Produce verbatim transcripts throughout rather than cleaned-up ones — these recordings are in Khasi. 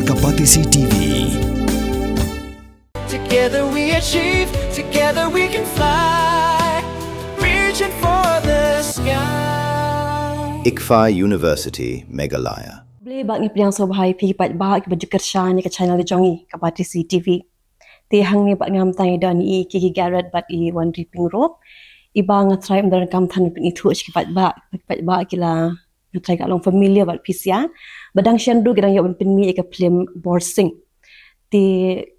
Ka Batesi T V. Together we achieve, together we can fly, reaching for the sky. ICFAI University, Meghalaya. Khublei bad ngi pdiang sngewbha ïa phi ki paidbah kiba ju kyrshan ïa ka channel jong ngi, ka Batesi T V. Te hangne bad nga mynta ngi don i Kiki Garrett bad i Wanri Pyngrope. Iba nga trai ym donkam than ban ithuh sha ki paidbah, ki paidbah ki la nga trai ka long familiar bad phi sha. Ba dang shen ruh ki dang ïoh ban pynmih ïa ka film Borsing. Te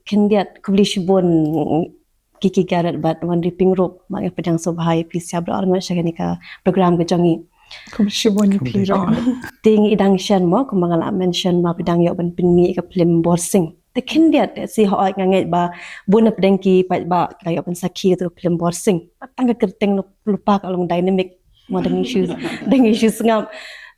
khyndiat khublei shibun Kiki Garrett bad Wanri Pyngrope, ba nga pdiang sngewbha ïa phi sha ba la nang sha kane ka program ka jong ngi. Khublei shibun ïa phi ruh. Te ngi dang shen mo, kumba nga la mention ba phi dang ïoh ban pynmih ïa ka film Borsing. Te khyndiat te shi hooid nga ngeit ba bun na pdeng ki paidbah ki la ïoh ban sakhi ïa ka film Borsing. Tang ka kyrteng lypa ka long dynamic. Mo dang ïa shu, dang ïa shu sngap.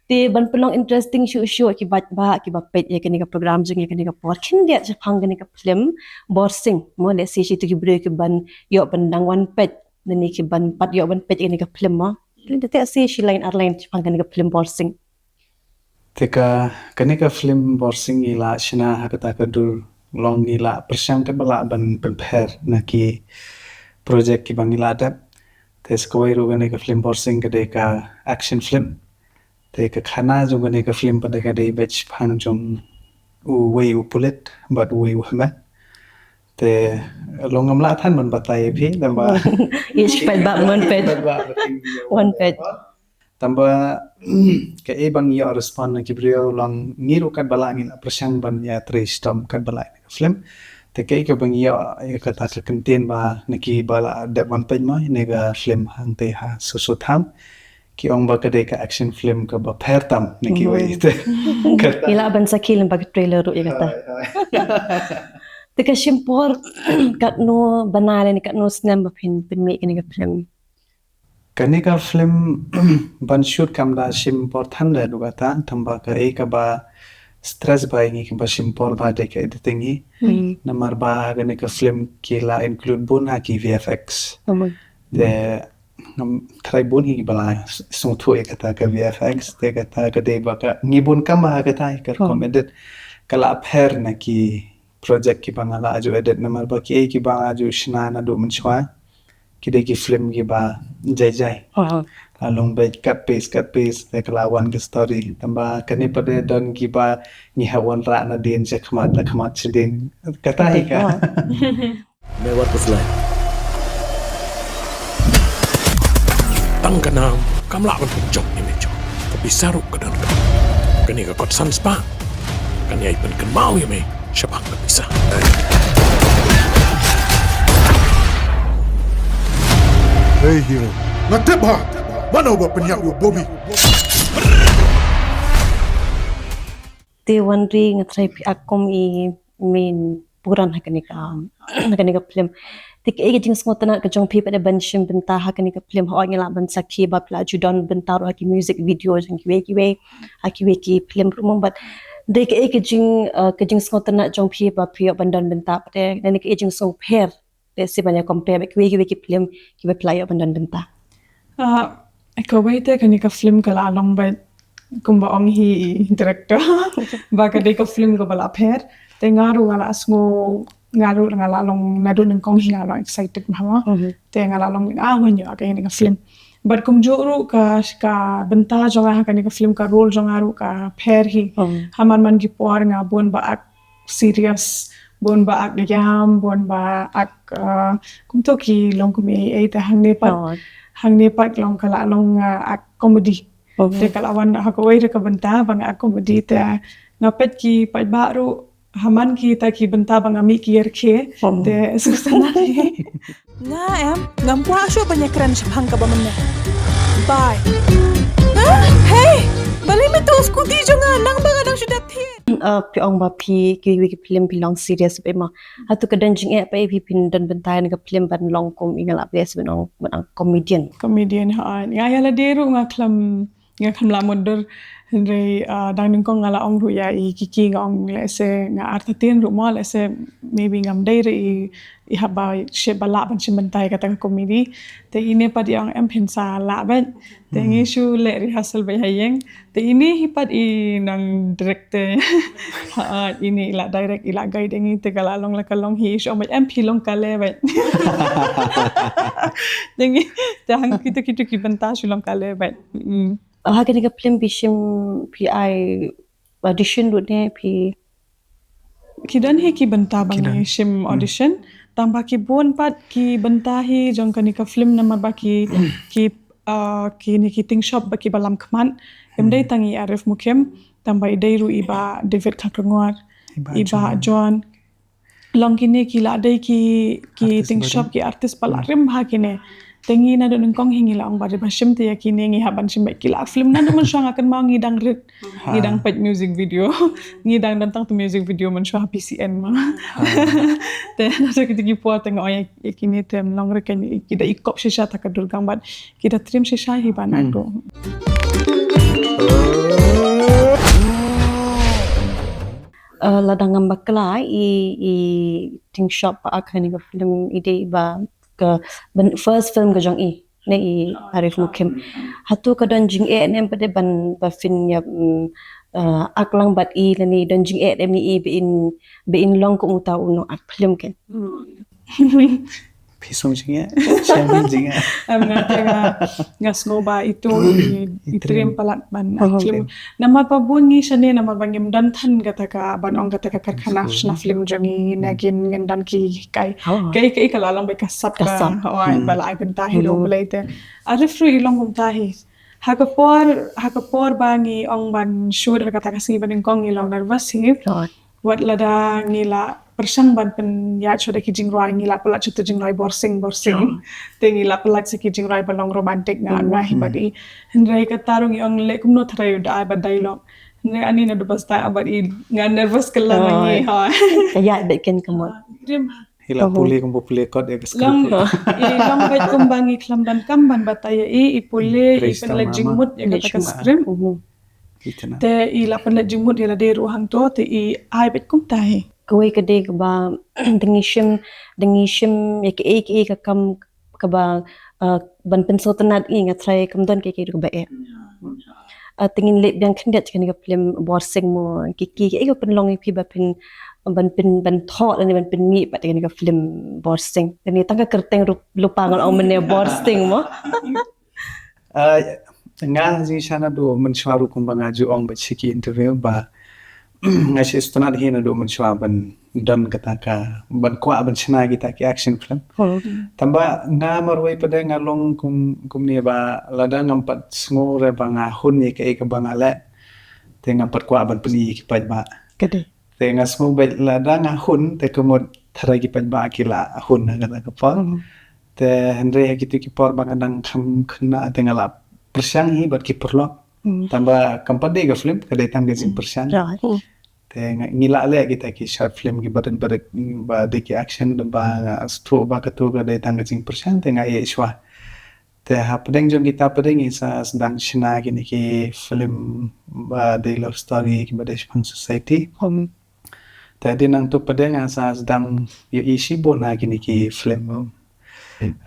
Te ban pynlong interesting shuh shuh ki paidbah kiba peit ïa kane ka program jong ngi ïa kane ka por. Khyndiat shaphang kane ka film Borsing. Mo lehse shi tu ki briew ki ban ïoh ban dang wan peit. Lane ki ban pat ïoh ban peit ïa kane ka film mo. Te shi line ar line shaphang kane ka film Borsing. Te ka, kane ka film Borsing ngi la shna ha kata ka dur long ngi la pyrshang katba lah ban pynpher na ki project kiba ngi la dep. Te sa kawei ruh kane ka film Borsing ka dei ka action film. Te ka khana jong kane ka film pat ka dei beit shaphang jong uwei u pulit bad uwei u hynmen. Te long ngam lah than ban batai ïa phi tang ba ïa shi paidbah wan peit. Wan peit. Tang ba kaei ba ngi ïoh respond na ki briew long ngi ruh katba lah ngi la pyrshang ban ïatrei shitom katba lah ïa ka film. Te kaei kaba ngi ïoh ïa kata ka kyntien ba na kiba la dep wan peit mo ïa kane ka film hangtei ha Soso Tham. Ki ong ba ka dei ka action film kaba pher tam na kiwei. Te kata. Ngi lah ban sakhi lem ba ka trailer ruh ïa kata. Te ka shim por katno bnai lane katno snem ba phin pynmih kane ka film? Kane ka film ban shoot kam da shim por than da ruh kata, tang ba kaei kaba stress ba ïa ngi kaba shim por ba dei ka editing hi. Namar ba kane ka film ki la include bun ha ki V F X. Te ngam tharai bun hi ba la sngewthuh ïa kata ka V F X, te kata ka dei ba ka ngi bun kam ba ha kata ka rukom edit. Ka la pher na ki project kiba nga la ju edit namar ba kiei kiba nga ju shna naduh mynshuwa ki dei ki film kiba jai jai. La long beit cut paste cut paste te ka la wan ka story. Tang ba kane pat de don kiba ngi hap wanrah nadien sha khmat, na khmat shadien. Kata hi ka. Me wat ka slai. Tang ka nam kam lah ban pynjop ïa me jong. Ka pisa ruh ka don ka. Kane ka kot san spah kan ïai pynkynmaw ïa me shaphang ka pisa. Hey hero, nga tip ha mano ba pynïap ïa u Bobby. Te Wanri nga trai phi ak kum i main buran ha kane ka, ha kane ka film. Te kaei ka jingsngewtynnat ka jong phi pat ban shim bynta ha kane ka film, hooid ngi lah ban sakhi ba phi la ju don bynta ruh ha ki music video jong kiwei kiwei, ha kiwei ki film ruh mo, but dei kaei ka jing, eh, ka jingsngewtynnat jong phi ba phi ïoh ban don bynta pat, lane kaei jingsngewpher lehse ban ïa compare bad kiwei kiwei ki film kiba phi la ïoh ban don bynta? Ah, kawei te kane ka film ka la long beit kumba ong hi i director ba ka dei ka film kaba la pher. Te nga ruh nga la sngew, nga ruh nga la long naduh nyngkong hi nga la long excited bha mo. Te nga la long ah wan ïoh kane ka film. But kumjuh ruh ka, ka bynta jong nga ha kane ka film, ka role jong nga ruh ka pher hi. Ha man man ki por nga bun ba ak serious, bun ba ak ïam, bun ba ak, uh, kumto ki long kum ei ei, te hangne pat, hangne pat long ka la long, uh, ak comedy. Te ka la wan ha kawei ruh ka bynta ba nga ak comedy, te nga peit ki paidbah ruh ha man kita ki bynta ba nga mih ki ïarkhie. Te sngewtynnat hi. Nga em, ngam kwah shuh ban ïakren shaphang kaba mynne. Bye. Ah, hey! Balei me to scooty jong nga nang ba nga dang shu dep thied? Ah, phi ong ba phi kiwei ki film phi long serious bha mo. Hato ka don jingeh pat ïa phi phin don bynta ïa ka film ban long kum i nga la bless ban ong, ban ong comedian? Comedian, ha. Nga ïa lade ruh nga khlem, nga khlem la mutdur Hynrei, ah, dang nyngkong nga la ong ruh ïa i Kiki, nga ong lehse nga artatien ruh mo, lehse maybe ngam dei ruh i, i haba shu ba lah ban shim bynta ïa kata ka comedy. Te ine pat i ong em, phin sa lah bad. Te ngi shu leh rehearsal bad ha ïing. Te ine hi pat i nang direct te. Ha, ine i la direct, i la guide ngi, te ka la long la ka long hi, i shu ong bad em, phi long kale bad. Te ngi, te hang kito kito ki bynta shu long kale bad. Mm. Ha kane ka film phi shim, phi ai audition ruh ne phi? Ki don hi ki bynta ba ngi shim audition. Tang ba ki bun pat ki bynta hi jong kane ka film namar ba ki, ki, ah, kine ki ting shop ba ki ba lam khmat. Em dei tang i Arif Mukim, tang ba i dei ruh i Bah David Kharkongor, i Bah John. Long kine ki la dei ki, ki ting shop, ki artist ba la rim ha kine. Te ngi naduh nyngkong hi ngi la ong ba dei ba shim te ïa kine, ngi hap ban shim bad ki la film. Naduh mynshuwa nga kynmaw ngi dang rit, ngi dang peit music video. Ngi dang don tang tu music video mynshuwa ha P C N ma. Te naduh kito ki por te nga ong ïa kine te long re, ki da i kop shisha ta ka Durgang bad ki da trim shisha hi ban adu. Eh, lada ngam bakla, i, i ting shop ba ha kane ka film i dei ba ka first film ka jong i ne i Arif Mukim. Hato ka don jingeh ne em pat de ban ba phin ïa, mm, eh, ak lang bad i lane don jingeh ne em i ba in, ba in long kum uta u nongak film ken? Phi sngewthuh jingeh, shem jingeh. Em, nga te nga, nga sngew ba itu i, i trim palat ban film. Namar ba bun ngi shane namar ba ngim don than kata ka ban ong kata ka karkhana shna film jong ngi, na ngin, ngin don ki kai. Kai, kai ka la long ba ka sap ka. Hoi, ba la ai bynta hi lo Blei te. Arif ruh i long kumta hi. Ha ka por, ha ka por ba ngi ong ban shoot ha kata ka sngi ba nyngkong ngi long nervous hi. Wat lada ngi la pyrshang ban pynïaid shuh da ki jingrwai, ngi la pyllait shuh tu jingrwai Borsing, Borsing. Te ngi la pyllait sa ki jingrwai ba long romantic nga, nga hi bad i. Hynrei kata ruh ngi ong leh kumno tharai u da ai bad dialogue. Hynrei ani naduh ba start bad i nga nervous kylla ma ngi, ha. Ka ïaid bad ken ka mut. Hi la pule kumba pule kot ïa ka script. Long, i long bad kumba ngi khlem don kam ban batai ïa i, i pule, i pynleit jingmut ïa kata ka script. Te i la pynleit jingmut ïa lade ruh hangto, te i ai bad kumta hi. Kawei ka dei kaba, da ngi shim, da ngi shim ïa kaei kaei ka kam kaba, eh, ban pynsngewtynnat ïa ngi, nga tharai kam don kaei kaei ruh kaba eh. Eh, te ngin leit biang khyndiat kane ka film Borsing mo, Kiki, kaei ka pynlong ïa phi ba phin, ban pyn, ban thoh lane ban pynmih pat kane ka film Borsing. Kane tang ka kyrteng ruh lypa ngan ong mynne Borsing mo. Ah, nga jingshisha naduh mynshuwa ruh kumba nga ju ong bad sha ki interview ba nga sngewtynnat hi naduh mynshuwa ban don kata ka, ban kwah ban shna kita ki action film. Tangba nga marwei pat de nga long kum, kumne ba lada ngam pat sngew re ba nga hun ïa kaei kaba nga leh, te ngam pat kwah ban pyni ïa ki paidbah. Te nga sngew bad lada nga hun, te ka mut tharai ki paidbah ki la hun ha kata ka por. Te hynrei ha kito ki por ba nga dang kham khynnah te nga la pyrshang hi bad ki paralok. Tangba kam pat dei ka film, ka dei tang ka jingpyrshang. Te nga, ngi la leh kita ki short film kiba rit ba rit, ba dei ki action, ba nga sngewthuh ba katu ka dei tang ka jingpyrshang te nga ïeh shuwa. Te hapdeng jong kita pat de ngi sa sdang shna kine ki film ba dei love story kiba dei shaphang society. Te hadien nangtu pat de nga sa sdang ïohi shibun ha kine ki film,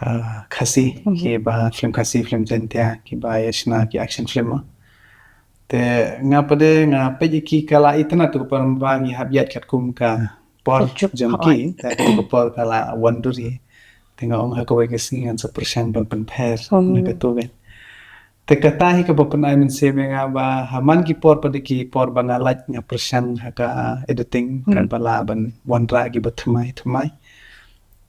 ah, Khasi, kiba film Khasi, film Jaiñtia, kiba ïa shna ki action film. Te nga pat de nga peit ïa ki ka la itynnat tu ka por ba ngi hap ïaid katkum ka por jong ki, te tu ka por ka la wan duri. Te nga ong ha kawei ka sngi ngan sa pyrshang ban pynpher na katu kan. Te kata hi kaba pynai mynsiem ïa nga ba ha man ki por pat de ki por ba nga lait nga pyrshang ha ka editing, katba lah ban wanrah kiba thymmai thymmai.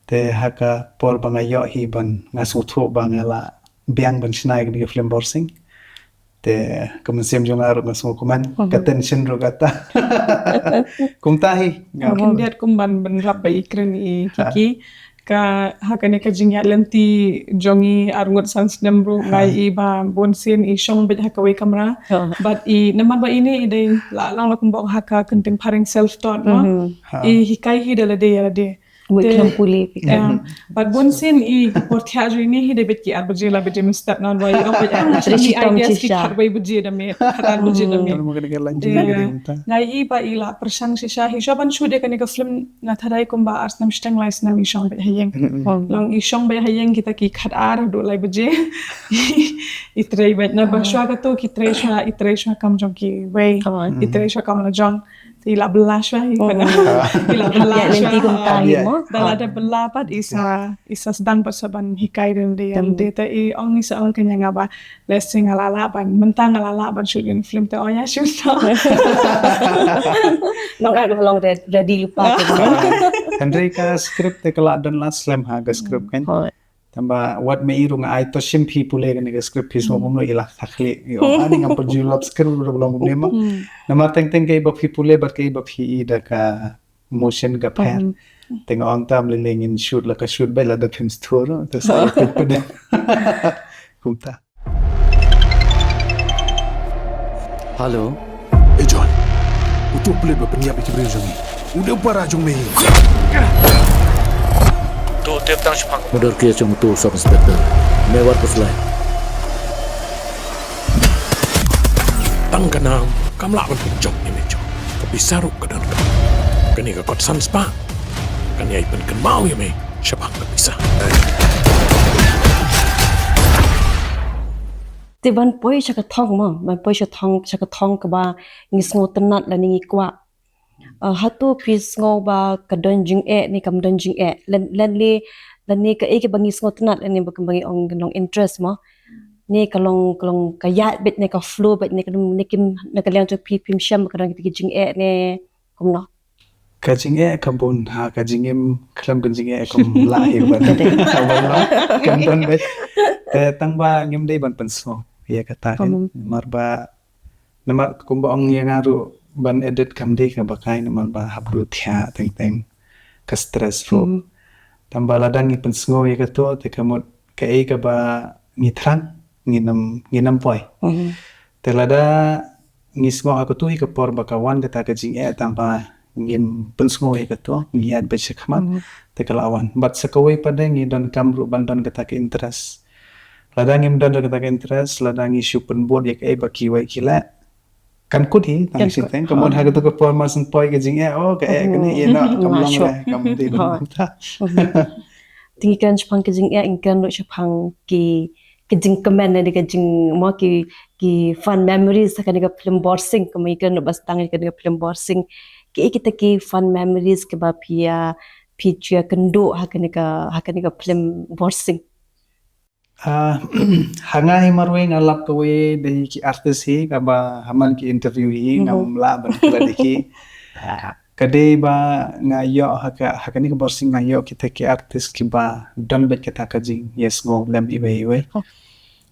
Te ha ka por ba nga ïoh hi ban nga sngewthuh ba nga la biang ban shna ïa kane ka film Borsing. Te ka mynsiem jong nga ruh nga sngewkmen, ka tension ruh kata. Kumta hi nga khyndiat kum ban bynrap ba i kren i Kiki. Ka ha kane ka jingïaid lynti jong i arngut san snem ruh nga i ba bun sien i shong beit ha kawei kamra. Bad i namar ba ine i dei la long la kumba ha ka kynting phareng self taught mo. I hikai hi da lade ïa lade. Wei khlem pule phi ka. Bad bun sien i por thiah jong i hi dei bad ki ar baje lai baje mynstep, namar ba i ong ba nga shim ideas ki khatwei baje da miet, khatar baje da miet. Nga i ba i la pyrshang shisha hi shuwa ban shoot ïa kane ka film, nga tharai kumba ar snem shiteng lai snem i shong beit ha ïing. Long i shong beit ha ïing kita ki khatar haduh lai baje. I trei beit, namar ba shuwa kato ki trei shuwa, i trei shuwa kam jong kiwei. I trei shuwa kam la jong. I la bylla shuwa hi. I la bylla shuwa. Da la da bylla pat i sa, i sa sdang pat sa ban hikai rin de ïa de te i ong, i sa ong kane nga ba lehse nga la lah ban, mynta nga la lah ban shoot ïa film te, oh ïa shoot. Nong ak long ready lypa. Hynrei ka script te ka la don la slem ha ka script kan. Tangba wat me i ruh nga ai to shim phi pule kane ka script, phi sngewbha mo, i la thakli. I ong ani ngam pynjulop script ruh long kumne mo. Namar teng teng kaei ba phi pule bad kaei ba phi i da ka motion ka pher. Te nga ong tam lei lei ngin shoot la ka shoot beit, lada phim stur te sa pynpynpyn. Kumta. Hello. Eh John, uto u pulit ba pynïap ïa ki briew jong ngi u dei u para jong me? To tip tang shaphang murder case jong uto u sub inspector. Me wat khuslai. Tang ka nam kam lah ban pynjop ïa me John. Ka pisa ruh ka don. Kane ka kot san spah kan ïai pynkynmaw ïa me shaphang ka pisa. Te ban poi sha ka thong mo, ban poi sha thong, sha ka thong kaba ngi sngewtynnat lane ngi kwah. Ah, hato phi sngew ba ka don jingeh ne kam don jingeh? Lane, lane, lane kaei kaba ngi sngewtynnat lane ba kumba ngi ong ka long interest mo. Ne ka long, ka long ka ïaid beit ne ka flow beit ne ka, ne kim, ne ka liang jong phi phim shem ba ka don kita ki jingeh ne kumno? Ka jingeh ka bun ha ka jingim, khlem ka jingeh kam lah hi ban. Kan don beit. Te tang ba ngim dei ban pynsngew ïa kata kan. Namar ba, namar kumba ong ïa nga ruh ban edit kam dei kaba kai, namar ba hap duh thiah teng teng, ka stress ruh. Tang ba lada ngi pynsngew ïa kato te ka mut kaei kaba ngi thrang ngin ym, ngin ym poi. Te lada ngi sngew ha kato hi ka por ba ka wan kata ka jingeh tang ba ngim pynsngew ïa kato, ngi ïaid beit sha khmat, te ka la wan. Bad sa kawei pat de ngi donkam ruh ban don kata ka interest. Lada ngim don kata ka interest, lada ngi shu pynbud ïa kaei ba kiwei ki leh, kan kut hi tang shiteng. Ka mut ha kato ka por ma sngewpoi ka jingeh, oh kaei kane ïa noh, kam long re, kam dei ban kumta. Te ngi kren shaphang ka jingeh, ngi kren ruh shaphang ki, ki jingkmen ne ka jing mo ki, ki fun memories ha kane ka film Borsing, kumba ngi kren ruh ba stang ïa kane ka film Borsing. Kiei kita ki fun memories kiba phi ïa, phi ju ïa kynduh ha kane ka, ha kane ka film Borsing? Ah, ha nga hi marwei nga lap kawei de ki artist hi kaba ha man ki interview hi ngam lah ban klet ïa ki. Ka dei ba nga ïoh ha ka, ha kane ka Borsing nga ïoh kita ki artist kiba don beit kata ka jingïasngew lem iwei iwei.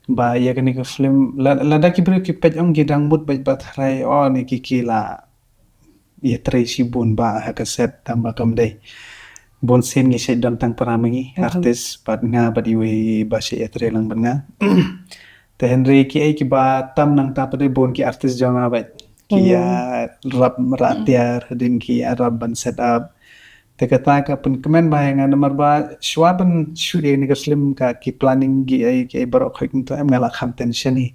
Ba ïa kane ka film la, lada ki briew ki peit ong ki dang mut beit ba tharai, oh ne ki ki la ïatrei shibun ba ha ka set tang ba kam dei. Bun sien ngi shait don tang para ma ngi artist bad nga bad iwei ba shait ïatrei lang bad nga. Te hynrei kiei kiba tam nangta pat de bun ki artist jong nga bad ki ïarap rah tiar hadien ki ïarap ban set up. Te kata ka pynkmen bha ïa nga namar ba shuwa ban shoot ïa kane ka film ka ki planning kiei kiei baroh khoit kumta em nga la kham tension hi.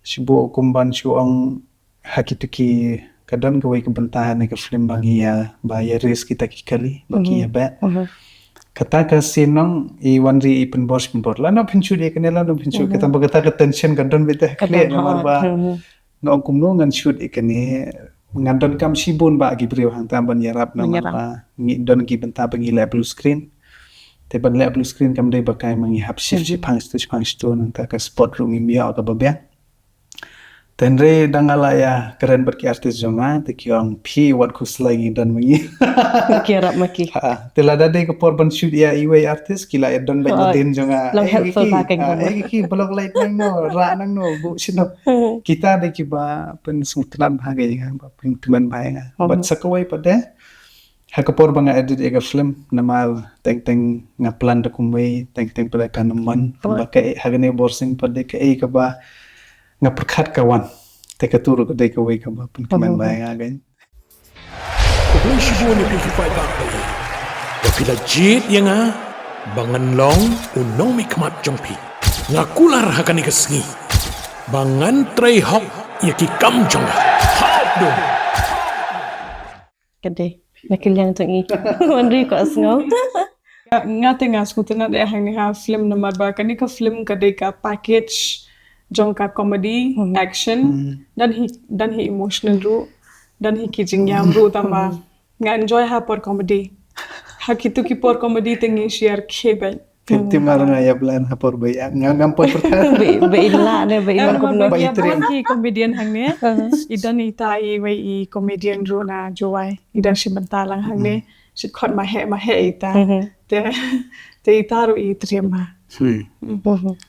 Shu buh kum ban shu ong ha kito ki, ka don kawei ka bynta ha kane ka film ba ngi ïa, ba ïa risk kita ki kali ba ki ïa beh. Kata ka scene nong i wan ri i pynbor pynbor la nong pyn shoot ïa kane la nong pyn shoot kata ba kata ka tension ka don beit ha khlieh namar ba nga ong kumno ngan shoot ïa kane, ngan donkam shibun ba ki briew hangta ban ïarap namar ba ngi don ki bynta ba ngi leh blue screen. Te ban leh blue screen kam dei ba kai ma ngi hap shift shiphang shitu shiphang shitu nangta ka spot ruh ngim ïoh kaba biang. Te hynrei da nga la ïa kren bad ki artist jong nga te ki ong phi wat khuslai ngi don ma ngi. Ki ïarap ma ki. Te lada dei ka por ban shoot ïa iwei artist ki la ïa don bad nadien jong nga. Long helpful ba keng. Ei ki block light nangno, rah nangno, buh shino. Kita dei kiba pynsngewtynnat bha ïa nga, ba pynkmen bha ïa nga. Bad sa kawei pat de ha ka por ba nga edit ïa ka film namar teng teng nga plan da kumwei, teng teng pat de kam man. Ba kaei ha kane Borsing pat de kaei kaba nga pyrkhat ka wan. Te kato ruh ka dei kawei kaba pynkmen bha ïa nga. Khublei shibun ïa phi ki paidbah. Ba phi la jied ïa nga ba ngan long u nongmihkhmat jong phi. Nga kular ha kane ka sngi ba ngan trei hok ïa ki kam jong nga. Hap dum. Ka dei na ka liang jong i. Wan ri ko asngaw. Nga te nga sngewtynnat eh hangne ha film namar ba kane ka film ka dei ka package jong ka comedy, action, dan hi dan hi emotional ruh, dan hi ki jingïam ruh tang ba nga enjoy ha por comedy. Ha kitu ki por comedy te ngi share khie bad Te mar nga ïa plan ha por ba ïa nga ngam poi pyrkhat. Ba i la ne ba i la kumno. Ba i trem. Ki comedian hangne i don ita i wei i comedian ruh na Jowai. I don shi bynta lang hangne. Shi khot ma he ma he ita. Te te ita ruh i trem ma.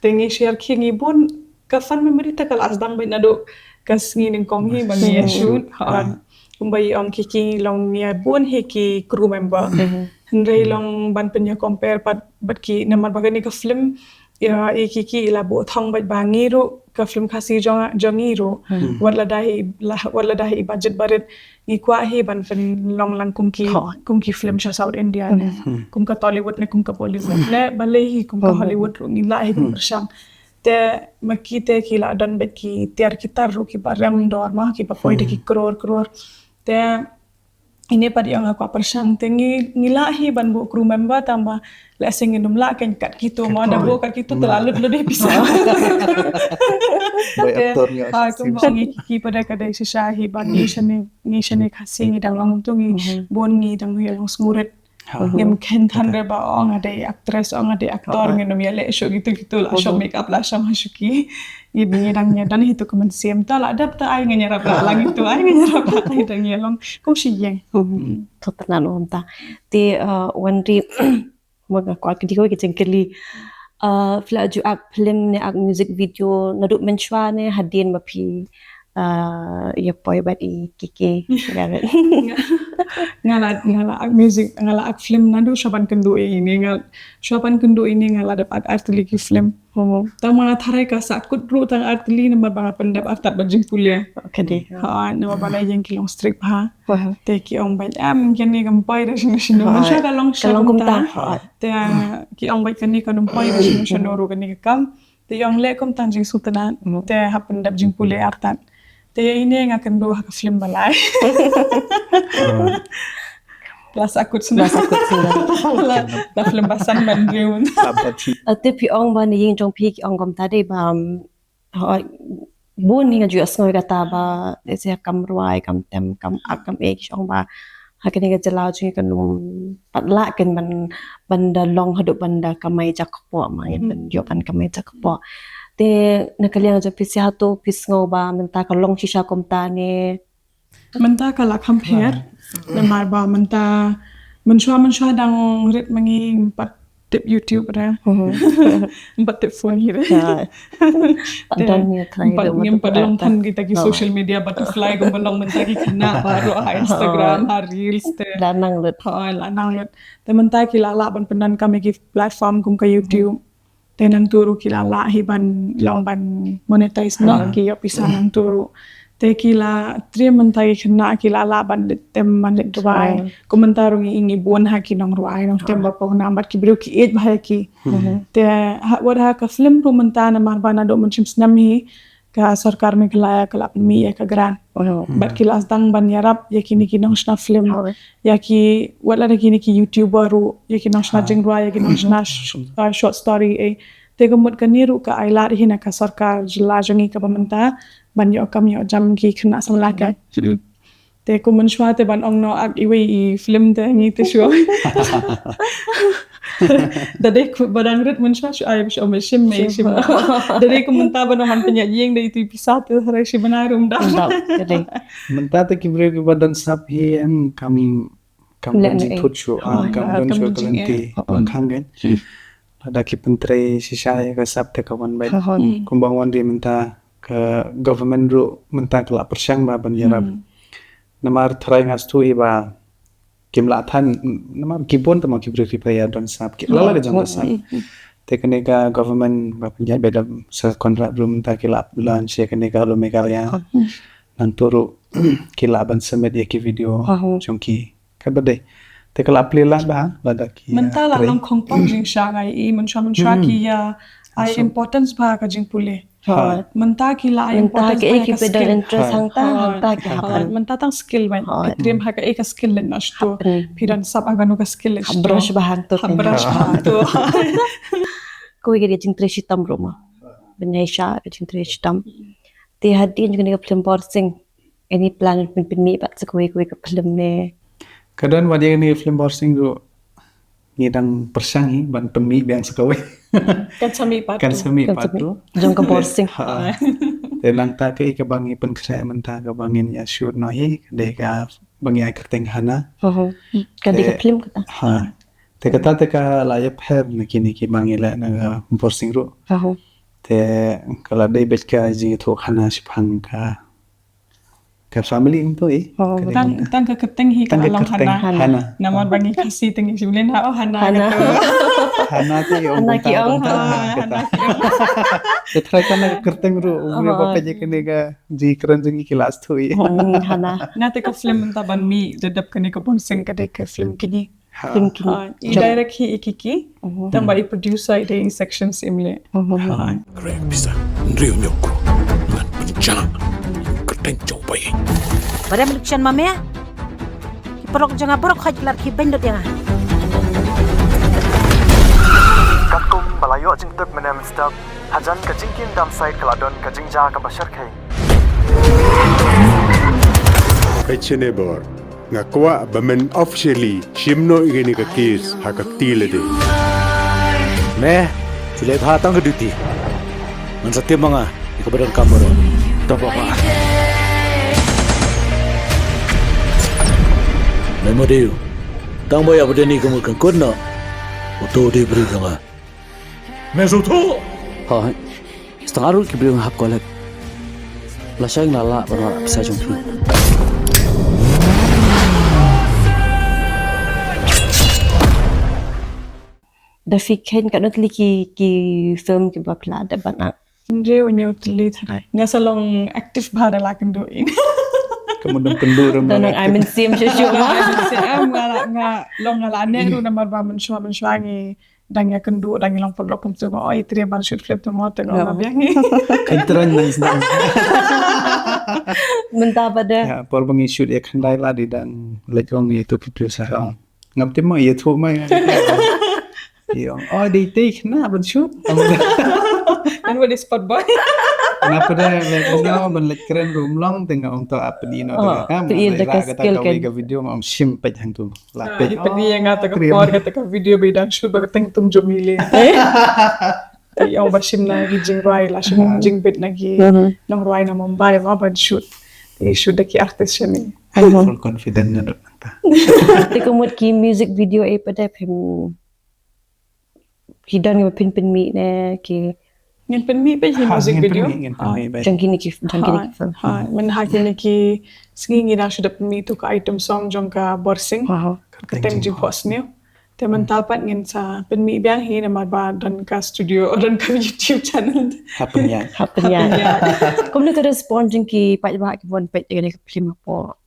Te ngi share khie ngi bun ka fun memory te ka la sdang bad naduh ka sngi nyngkong hi ba ngi ïa shoot. Kumba i ong ki ki long ngi ïa bun hi ki crew member. Hynrei long ban pynïa compare pat bad ki namar ba kane ka film ïa i ki ki i la buh thong bad ba ngi ruh ka film Khasi jong jong ngi ruh. Wat lada hi wat lada hi budget barit ngi kwah hi ban pynlong lang kum ki kum ki film sha South India ne kum ka Tollywood ne kum ka Bollywood ne balei hi kum ka Hollywood ruh ngi lah hi ban pyrshang. Te ma ki te ki la don bad ki tiar ki tar ruh ki ba rem dor ma ki ba poi da ki crore crore. Te ine pat ïa nga kwah pyrshang te ngi ngi lah hi ban buh crew member tang ba lehse ngin ym lah kein kat kito ma da buh kat kito te la lut lut hi pisa. Bai actor ngi Ha kumba ngi ki pada ka dei shisha hi ba ngi shane ngi shane Khasi ngi dang long tu ngi bun ngi dang ïa long sngewrit. Ngim khein than re ba ong nga dei actress ong nga dei actor ngin ym ïa leh shuh gitu gitu la shop makeup la shop ha shuki. Ngi ngi dang ïa dang hitu ka mynsiem ta la dep ta ai ngan ïarap la lang itu ai ngan ïarap la ai dang ïa long kum shi ïeng. Thot na no ta. Te wan ri mo nga kwah kdi ko ki jingkylli. Phi la ju ak film ne ak music video naduh mynshuwa ne hadien ba phi ïa poi bad i Kiki. Nga la nga la ak music nga la ak film naduh shuwa ban kynduh ïa ine nga shuwa ban kynduh ine nga la dep ak artylli ki film. Tang ma nga tharai ka sahkut ruh tang artylli namar ba nga pyndep artat ban jingpule. Ka dei. Ha namar ba la ïeng ki long strict bha. Te ki ong bad em kine kam poi da shino shino. Mynshuwa ka long sha kumta. Te ki ong bad kane kan ym poi da shino shino ruh kane ka kam. Te ïong leh kum tang jingsngewtynnat. Te hap pyndep jingpule artat. Te ïa ine nga kynduh ha ka film ba lai. La sahkut sngewtynnat. La film ba san ban riew. Te phi ong ba na ïing jong phi ki ong kumta dei ba bun hi nga ju ïohsngew kata ba lehse kam rwai kam tem kam ak kam ek ki ong ba ha kane ka jylla jong ngi kan ym pat lah kein ban ban da long haduh ban da kamai jakpoh ma ban ïoh ban kamai jakpoh. Te na ka liang jong phi sha to phi sngew ba mynta ka long shisha kumta ne? Mynta ka la kham pher namar ba mynta mynshuwa mynshuwa dang rit ma ngi pat tip YouTube re. Empat tip phone hi re. Empat ngim pat long than kita ki social media butterfly kum ba long mynta ki khynnah baroh ha Instagram ha reels te. La nang lut. Ha la nang lut. Te mynta ki la lah ban pyndonkam ïa ki platform kum ka YouTube. Te nangtu ruh ki la lah hi ban long ban monetize noh ki ïoh pisa nangtu ruh. Te ki la triem mynta ki khynnah ki la lah ban leit tem ban leit rwai. Kum mynta ruh ngi ngi bun ha ki nongrwai nongtem ba pong namar ki briew ki ïeit bha ïa ki. Te wat ha ka film ruh mynta namar ba naduh mynshem snem hi ka sorkar Meghalaya ka la pynmih ïa ka grant. Bad ki la sdang ban ïarap ïa kine ki nongshna film. Ïa ki wat la da kine ki YouTuber ruh ïa ki nongshna jingrwai ïa ki nongshna short story eh. Te ka mut kane ruh ka ai lad hi na ka sorkar jylla jong ngi kaba mynta ban ïoh kam ïoh jam ki khynnah samla ka. Te kum mynshuwa te ban ong noh ak iwei i film te ngi te shuwa. Da dei ku ba dang rit mynshuwa shuwa ai shuwa me shim me shim. Da dei kum mynta ban ong man pynïaid ïing da itu pisa te hare shi bnai rum da. Ka dei. Mynta te ki briew ki ba don sap hi em kam kam don jingthut shuwa kam don shuwa ka lynti khang gen. Lada ki pyntrei shisha ïa ka sap te ka wan bad kumba wan ri mynta ka government ruh mynta ka la pyrshang ba ban ïarap. Namar tharai nga stu hi ba kim lah than namar ki bun tama ki briew ki pyrshang don sap ki la la ka jong ka sap. Te kane ka government ba pynjah ba da Sir Conrad ruh mynta ki la launch ïa kane ka Hello Meghalaya. Nangtu ruh ki lah ban submit ïa ki video jong ki. Ka ba dei Te ka la plie lada, lada ki, mynta la long khongpong jingshah ngai i, mynshuwa mynshuwa ki ïa ai importance bha ka jingpule. Mynta ki la ai importance bha ka skill. Mynta tang skill bha. Phi triem ha kaei ka skill leh na shto. Phi don sap ha kano ka skill leh shto. Brush bha hangto. Brush bha hangto. Kawei ka jingtrei shitom ruh mo. Ban ïa shah ka jingtrei shitom. Te hadien jong kane ka film Borsing, any plan ban pynmih pat sa kawei kawei ka film ne? Ka don wat ïa kane ka film Borsing ruh ngi dang pyrshang hi ban pynmih biang sa kawei. Kan sa mih pat. Kan sa mih pat tu. Jong ka Borsing. Te nangta kaei kaba ngi pynkhreh mynta kaba ngin ïa shoot noh hi ka dei kaba ngi ai kyrteng Hana. Ka dei ka film kata. Te kata te ka la ïapher na kine kiba ngi leh na ka Borsing ruh. Te ka la dei beit ka jingïathuh Hana shaphang ka, ka family kumto i. Tang, tang ka kyrteng hi ka la long Hana. Namar ba ngi Khasi te ngi shu mlien ha, oh, Hana. Hana te ong Hana ki ong. Te trai kane ka kyrteng ruh u mlien ba peit ïa kane ka jingkren jong ngi ki la shu i. Hana. Nga te ka film mynta ban mih da dep kane ka Borsing ka dei ka film kine. Film kine. I direct hi i Kiki. Tang ba i producer i dei i Section Simle. Krek pisa nriu nyok ngan pynjah kyrteng jong bai. Barem election ma me. Ki parok jong nga parok khaj lar ki bendot jong nga. Katkum ba la ïoh jingtip mynne mynstep, hajan ka jingkim dam sait ka la don ka jingjia kaba shyrkhei. Pechene bor. Nga kwah ba men officially shim noh ïa kane ka case ha ka kti lade. Me, shu leh bha tang ka duty. Ngan sa tip ma nga ïa kaba donkam baroh. To papa. Me Madiu, tang ba ïa ba dei ni ka mut kan kut noh. Uto u dei briew jong nga. Me shu thuh. Hooid. Stang arngut ki briew nga hap collect. Lashai nga la lah ban wad pisa jong phi. Da phi kheiñ katno tylli ki, ki film kiba phi la dep ban act? Hynriew hynñiew tylli tharai. Nga sa long active bha da la kynduh in. Ka mut dang kynduh ruh da nang ai mynsiem shuh shuh. Ai mynsiem, nga la, nga long nga la neh ruh namar ba mynshuwa mynshuwa ngi dang ïa kynduh, dang ïa long paralok kumto, oi, trei ban shoot film to mo, te nga biang. Kan trei nang sdang. Mynta pat de. Ïa, por ba ngi shoot ïa Khyndai Lad i dang leit ong ïa tu ki producer ong. Ngam tip mo ïa tu mo ïa. Ïa ong, oh, dei te khynnah ban shoot. Kan wat dei spot boy. Napa de leit ong ban leit kren ruh ym long, te nga ong to ap ni no, te nga kam. Te ïa da ka skill kan. Ka video ma ong shim peit hangtu. La peit. Peit ïa nga ta ka por kata ka video ba i dang shoot ba ka teng tum jong Mile. Te ong ba shim na ki jingrwai, la shim jingbit na ki nongrwai na Mumbai ma ban shoot. Te shoot da ki artist shane. Full confident na dot nangta. Te ka mut ki music video e pat de phim Ki don kiba phin pynmih ne ki? Ngin pynmih beit hi music video. Ngin pynmih beit. Jong kine ki, jong kine ki film. Ha, mynta ha kine ki sngi ngi dang shu dep pynmih tu ka item song jong ka Borsing. Ka Kyrteng Jingphohsniew. Te mynta pat ngin sa pynmih biang hi namar ba don ka studio, don ka YouTube channel. Hapdeng ïa. Hapdeng ïa. Kumno ka response jong ki paidbah kiba wan peit ïa kane ka film hapoh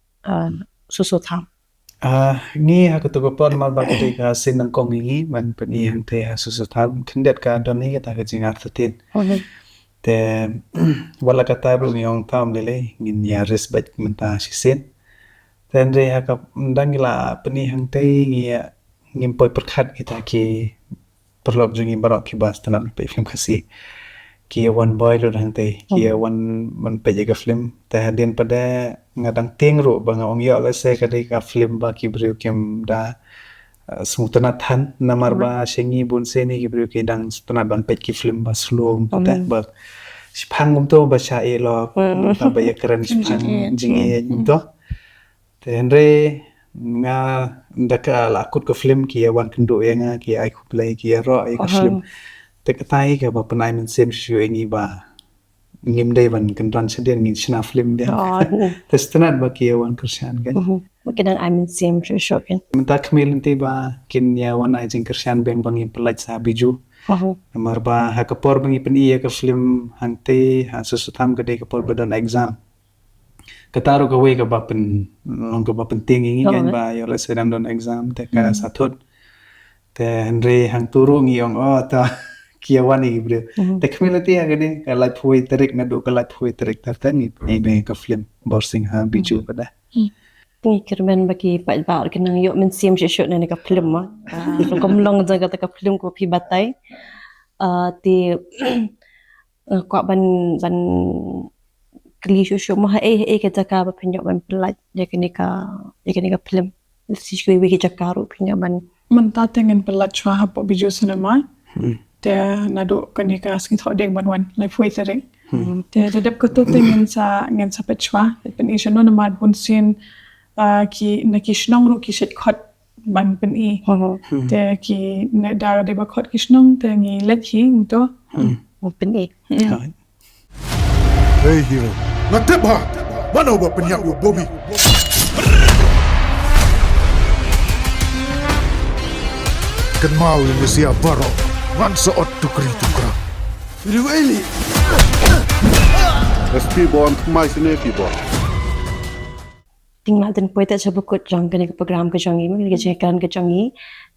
Soso Tham? Ah, ngi ha kato ka por namar ba ka dei ka sien nyngkong ïa ngi ban pyni hangtei ha Soso Tham, khyndiat ka don hi kata ka jingartatien. Te wat la katta ruh ngi ong tam lei lei ngin ïa risk beit mynta shisien. Te hynrei ha ka dang ngi la pyni hangtei ngi ïa ngim poi pyrkhat kita ki paralok jong ngi baroh kiba sngewtynnat ban peit film Khasi. Ki ïa wan boi lut hangtei, ki ïa wan ban peit ïa ka film. Te hadien pat de nga dang tieng ruh ba nga ong ïoh lehse ka dei ka film ba ki briew kim da, eh, sngewtynnat than namar ba sha ngi bun sien hi ki briew ki dang sngewtynnat ban peit ki film ba slow kumta ba shiphang kumto ba shah ïeh lok, ba ïa kren shiphang jingïeit kumto. Te hynrei nga da ka la kut ka film ki ïa wan kynduh ïa nga, ki ïa ai khublei, ki ïaroh ïa ka film. Te kata hi kaba pynai mynsiem shuh shuh ïa ngi ba ngim dei ban kyndon shadien, ngin shna film biang. Te sngewtynnat ba ki ïa wan kyrshan kan. Ba ki dang ai mynsiem shuh shuh kan. Mynta khmih lynti ba kin ïa wan ai jingkyrshan biang ba ngin pynlait sa Bijou. Namar ba ha ka por ba ngi pyni ïa ka film hangtei ha Soso Tham ka dei ka por ba don exam. Kata ruh kawei kaba pyn, long kaba pyntieng ïa ngi, oh, kan, eh, ba ïoh lehse dang don exam te ka, hmm, sa thut. Te hynrei hangtu ruh ngi ong, oh, ta ki ïa wan ïa ki briew. Hmm. Te kmie lynti ïa kane ka laiphew tarik, naduh ka laiphew tarik Terter ngi, ngi ïa ka film Borsing ha Bijou, hmm, pat de. Hmm. Ngi kyrmen ba ki paidbah ki nang ïoh mynsiem shuh shuh na kane ka film, ma. Ah, rukom long jong kata ka film kaba phi batai. Ah, te, eh, kwah ban, ban kylli shuh shuh, ma, ha ei, ha ei ka jaka ba phin ïoh ban pyllait ïa kane ka, ïa kane ka film? Lehse shuh, ha ei ka jaka ruh phin ïoh ban. Mynta te ngin pyllait shuwa hapoh Bijou Cinema. Hmm. Te naduh kane ka sngi Thohdieng ban wan, laiphew tarik. Hmm. Te da dep kato te ngin sa, ngin sa peit shuwa, peit pyni shano, namar bunsien, ah, ki, na ki shnong ruh ki shait khot ban pyni. Hmm. Te ki, ne da dei ba khot ki shnong te ngi leit hi, to. Hmm. Ban pyni. Hmm. Hooid. Hei hero, nga tip bha mano ba pynïap ïa u Bobby. Kynmaw ïa nga sha baroh, ngan sa ot tukri tukra. Rieweli. S P Bond, mai sene P Bond. Te nga dang poi te sha ba kut jong kane ka program ka jong ngi, kane ka jingïakren ka jong ngi.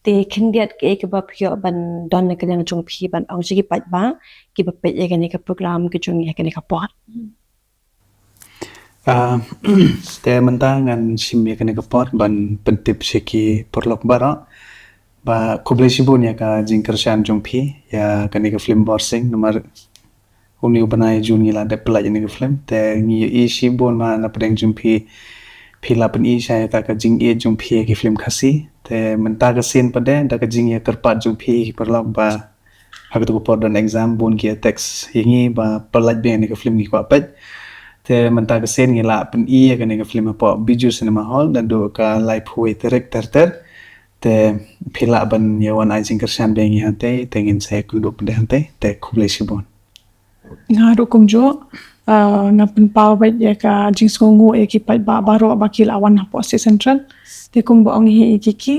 Te khyndiat kaei kaba phi ïoh ban don na ka liang jong phi ban ong sha ki paidbah kiba peit ïa kane ka program ka jong ngi ha kane ka por? Ah, te mynta ngan shim ïa kane ka por ban pyntip sha ki paralok baroh ba khublei shibun ïa ka jingkyrshan jong phi ïa kane ka film Borsing, namar une u bnai June ngi la dep pyllait ïa kane ka film. Te ngi ïohi shibun ma na pdeng jong phi, phi la pyni shai ïa ka jingïeit jong phi ïa ki film Khasi. Te mynta ka sien pat de, da ka jingïakyrpad jong phi ki paralok ba ha kato ka por don exam, bun ki ïa text ïa ngi ba pyllait biang ïa kane ka film, ngi kwah peit. Te mynta ka sien ngi la pyni ïa kane ka film hapoh Bijou Cinema Hall naduh ka laiphew tarik Terter. Te phi lah ban ïa wan ai jingkyrshan biang ïa ngi hangtei, te ngin sa ïakynduh pat de hangtei. Te khublei shibun. Nga ruh kumjuh, ah, nga pynpaw beit ïa ka jingsngewnguh ïa ki paidbah baroh ba ki la wan hapoh State Central. Te kumba ong hi ïa ki ki,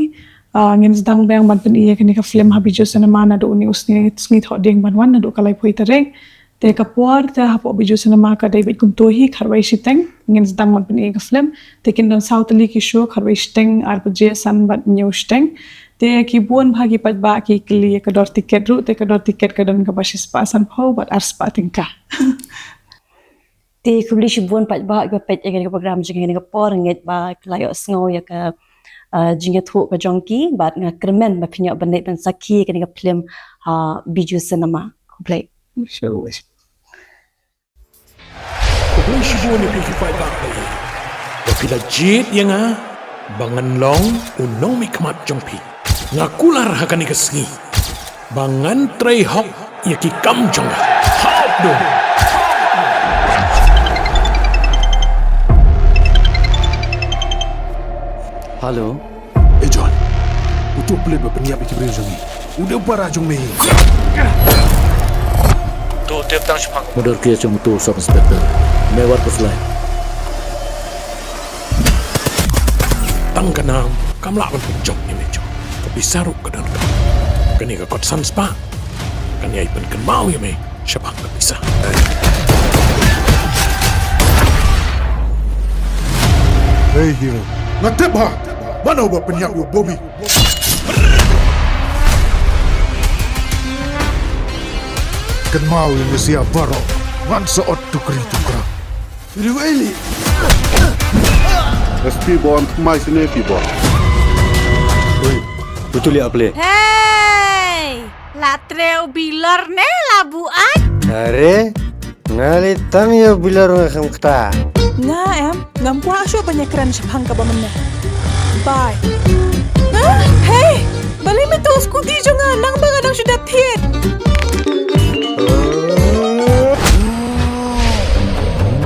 ah, ngin sdang biang ban pyni ïa kane ka film ha Bijou Cinema naduh une u sngi, sngi Thohdieng ban wan naduh ka laiphew tarik. Te ka por te hapoh Bijou Cinema ka dei beit kumto hi, khatwei shiteng. Ngin sdang ban pyni ïa ka film. Te kin don saw tylli ki show, khatwei shiteng, ar baje, san bad hynñiew shiteng. Te ki bun bha ki paidbah ki kylli ïa ka dor tiket ruh, te ka dor tiket ka don kaba shispah sanphew bad arspah tyngka. Te khublei shibun paidbah kiba peit ïa kane ka program jong ngi ha kane ka por, ngeit ba ki la ïohsngew ïa ka, ah, jingïathuh ka jong ki, bad nga kyrmen ba phin ïoh ban leit ban sakhi ïa kane ka film ha Bijou Cinema. Khublei. Khublei shibun ïa phi ki paidbah ba phi la jied ïa nga ba ngan long u nongmihkhmat jong phi. Nga kular ha kane ka sngi ba ngan trei hok ïa ki kam jong nga. Hap dum. Hello. Eh, John. Uto u pulit ba pynïap ïa ki briew jong ngi u dei u para jong me hi. To tip tang shaphang. Murder case jong uto u Sub Inspector. Me wat khuslai. Tang ka nam kam lah ban pynjop ïa me, John. Ka pisa ruh ka don. Kane ka kot san spah kan ïai pynkynmaw ïa me shaphang ka pisa. Hei hero, nga tip bha mano ba pynïap ïa u Bobby. Kynmaw ïa nga sha baroh, ngan sa ot tukri tukra. Rieweli. S P Bond, mai sene P Bond. Oi, betul ya, Ple? Hei! La trei u bilor ne la buaid? Are, nga lei tang ïa u bilor, nga khlem kata. Nga em, ngam kwah shuh ban ïakren shaphang kaba mynne. Bye. Ah, hei! Balei me tuh scooty jong nga nang ba nga dang shu dep thied?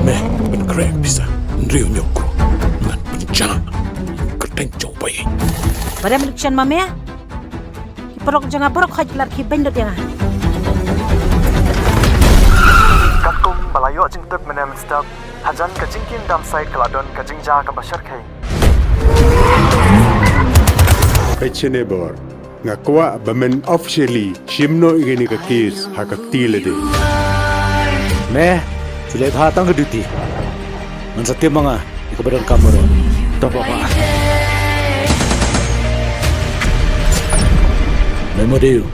Me pynkhreh pisa hynriew hynñiew klur, ngan pynjah kyrteng jong u paidbah. Ba dei me duk shen ma me. Ki paralok jong nga baroh khoit ki la rkhie beiñ lut ïa nga. Katkum ba la ïoh jingtip mynne mynstep, hajan ka jingkim dam sait ka la don ka jingjia kaba shyrkhei. Peit shane bor, nga kwah ba men officially shim noh ïa kane ka case ha ka kti lade. Me, shu leit bha tang ka duty. Ngan sa tip ma nga ïa kaba donkam baroh. To papa. Memo Deu,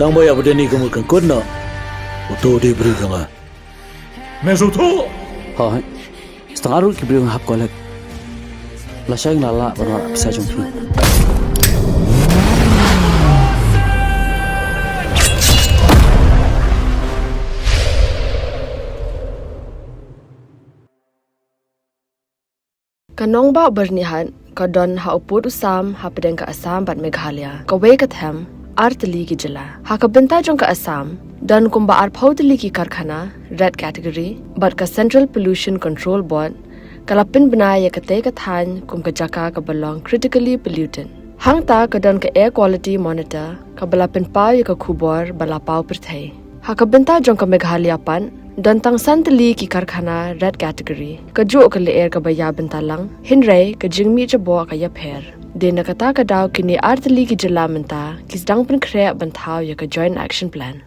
tang ba ïa ba dei ni ka mut kan kut noh, uto u dei briew jong nga. Me sngewthuh? Hooid. Tang arngut ki briew nga hap collect. Lashai nga la lah ban wad pisa jong phi. Ka nongbah Byrnihat ka don ha u pud u sam hapdeng ka Assam bad Meghalaya, kawei ka them, ar tylli ki jylla. Ha ka bynta jong ka Assam, don kumba arphew tylli ki karkhana red category, bad ka Central Pollution Control Board ka la pynbna ïa katei ka thaiñ kum ka jaka kaba long critically polluted. Hangta ka don ka Air Quality Monitor kaba la pynpaw ïa ka khubor ba la paw pyrthei. Ha ka bynta jong ka Meghalaya pat, don tang san tylli ki karkhana red category. Kajuh ka lyer kaba ïa bynta lang, hynrei ka jingmih jaboh ka ïapher. Dei na kata ka daw kine ar tylli ki jylla mynta ki sdang pynkhreh ban thaw ïa ka Joint Action Plan.